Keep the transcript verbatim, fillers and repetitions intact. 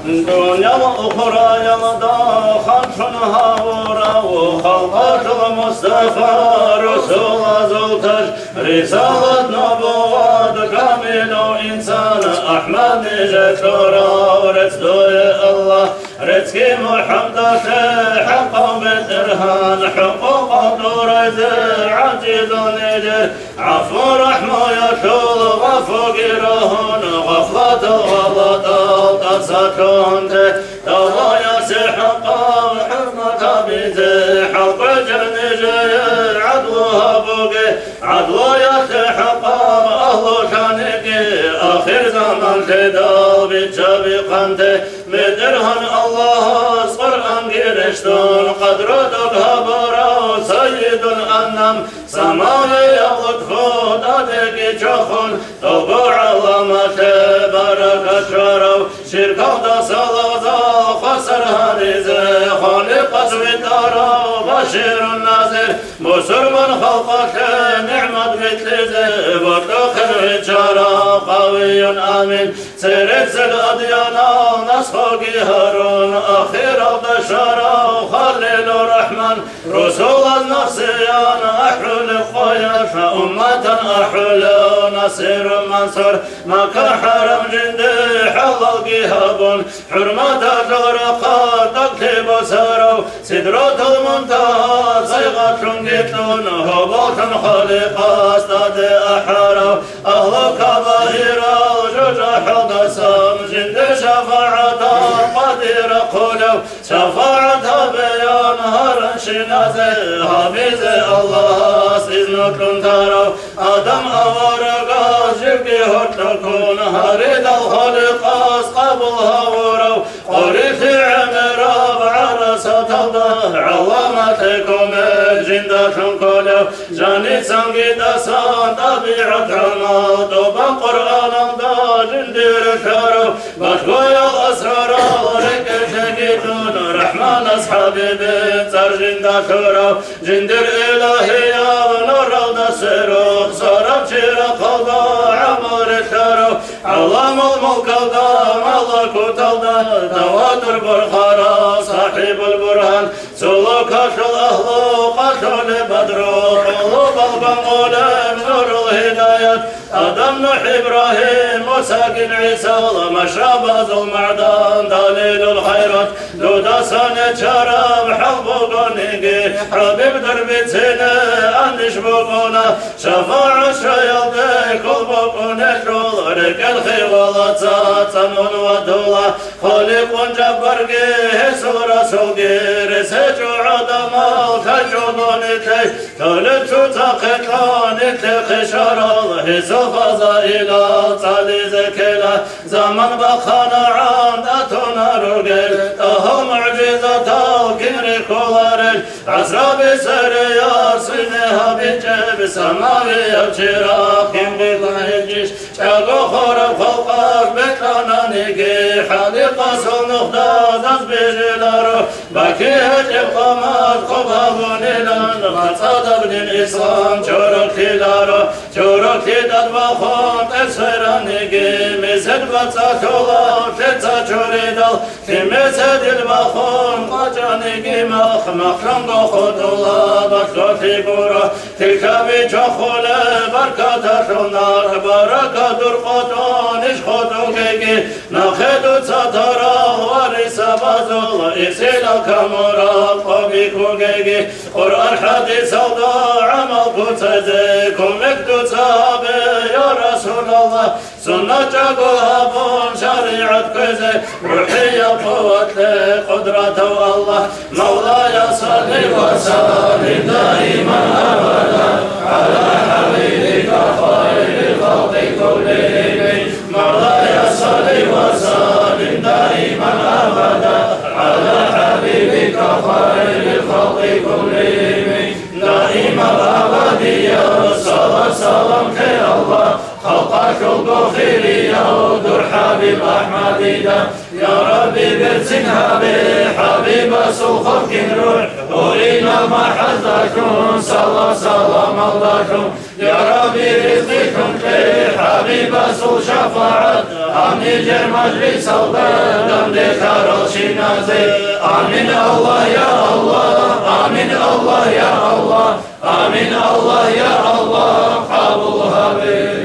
Дуниял ухраялда ханлъун гьавурав халкъалъул Мустафа, русулазул таж, рисалат нубувват, камилав инсан, АхӀмад нижер кьурав, рецц дуе, Аллагь, реццги МухӀаммадалъе, хӀакъав БетӀергьан, хӀукъукъал тӀурайзе гӀажизал нижер. ГӀафу-рахӀмуялъул гъафуги рагьун, гъафлатал гъалатӀал тӀаса лъугьунте, тавбаясе хӀакъаб хӀурмат гьабизе, хӀалкъвечӀеб нижее гӀадлу гьабуге, гӀадлуялъе хӀакъаб агьлу лъаниги, ахирзаман лъидал биччаби хъанте, БетӀергьан Аллагьас Къуръанги рещтӀун, къадру тӀад гьабурав Сайидул Анам, самавияб лутфу тӀадеги чохун, тӀолго гӀаламалъе баракат щварав, ширкалдаса лагъзал хвасар гьаризе, Халикъас витӀарав Баширун Назир, бусурман халкъалъе нигӀмат бикьизе, бокьухъе виччарав Къавиюн Амин. Цересел адъянал насхалги гьарун, ахиралда щварав Халилур РахӀман, русулаз нафсиян ахӀулеб къоялъ, умматан ахӀулев Насирун Мансур, Макка хӀарам жинде хӀалалги гьабун, хӀурматалъул рахъалъ тӀаклъи босарав, Сидратул Мунтагьа сайгъатлъунги кьун, гьоболлъун Халикъас тӀаде ахӀарав, агьлу кабаирал жужахӀалдасан жинде шафагӀатал къадир рахъулев, шафагӀат гьабеян гьаранщиназе, гьабизе Аллагьас изну кьун тарав, Адам аварагас живги гьоркьоккун, гьаридал Халикъас къабул гьавурав, къорилъи гӀемераб гӀарасаталда гӀаламатлъи кумек жиндалъун кколев, жаницанги тӀасан тӀабигӀат гӀамал тӀубан Къуръаналда жиндир релълъарав, балъгоял асрарал рекӀелъеги тун, РахӀманас ХӀабибил цӀар жинда лъурав, жиндир илагьияб нуралда сверухъ сараб чирахъалда гӀамал релълъарав, гӀаламул мулкалда, малакуталда таватур борхарав СахӀибул Бургьан, цо локалъул агьлу къалъулеб бадру, къулубалгун гъолеб нурул гьидаят, Адам, НухӀ, Ибрагьим, Мусагин ГӀисал машрабазул магӀдан, далилул хайрат, дудасан ячараб хӀал бугониги, ХӀабиб, дур бицине аниш букӀуна, шафагӀат щвеялде ккол букӀунелъул, рекӀел хиялаца цӀанун ватула. Халикъун Жаббарги гьесул Расулги, рес гьечӀо гӀадамал лъачӀого нилъее, толеб цоцахъе кьо нилъехъе щварал, гьесул фазаилал цӀализе ккела. Заман бахъанагӀан тӀатуна ругел, тӀагьал мугӀжизатал кин рихьуларел, гӀасраби свериял свине гьабичӀеб, самавияб чирахъ кин бихьуларищ? ЧӀаго хвараб халкъалъ бекьананиги, Халикъасул нухдазда бижиларо, бакӀи гьечӀеб къамат хъуб гьабунилан, бацӀцӀадаб дин ислам чороклъиларо. Чороклъи тӀад бахун тӀерсвераниги, месед бацӀцӀалъула лъеца чоридал, лъим меседил бахун къачӀаниги мах, махлъунго хутӀула бакьулъи гуро. Тилкаби чвахулеб баркаталъул нах, баракат дур къотӀун иш хутӀугеги, нахъе дуца тарал варисабазул исилал камураб къо бихьугеги, Къуръан хӀадисалда гӀамал куцазе кумек дуца гьабе, я Расулаллагь. Суннат чӀаго гьабун, шаригӀат кквезе, рухӀияб къуват кье, къудратав Аллагь. مولاي صل وسلم دائما أبدا على حبيبك خير الخلق كلهم. مولاي صل وسلم دائما أبدا على حبيبك خير الخلق كلهم. دائما أبديا صلاة سلام يا الله. Халкъалъулго хирияв дур ХӀабиб АхӀмадида, я Рабби, берцин гьабе ХӀабибасул хурхин рухӀ, гьуринал махӀаздалъун, сала-саламалдалъун. Я Рабби, ризкъилъун кье ХӀабибасул шафагӀат, Амин, жер мажлисалда, данде лъарал чиназе. Амин, Аллагь, я Аллагь, амин, Аллагь, я Аллагь, амин, Аллагь, я Аллагь, къабул гьабе.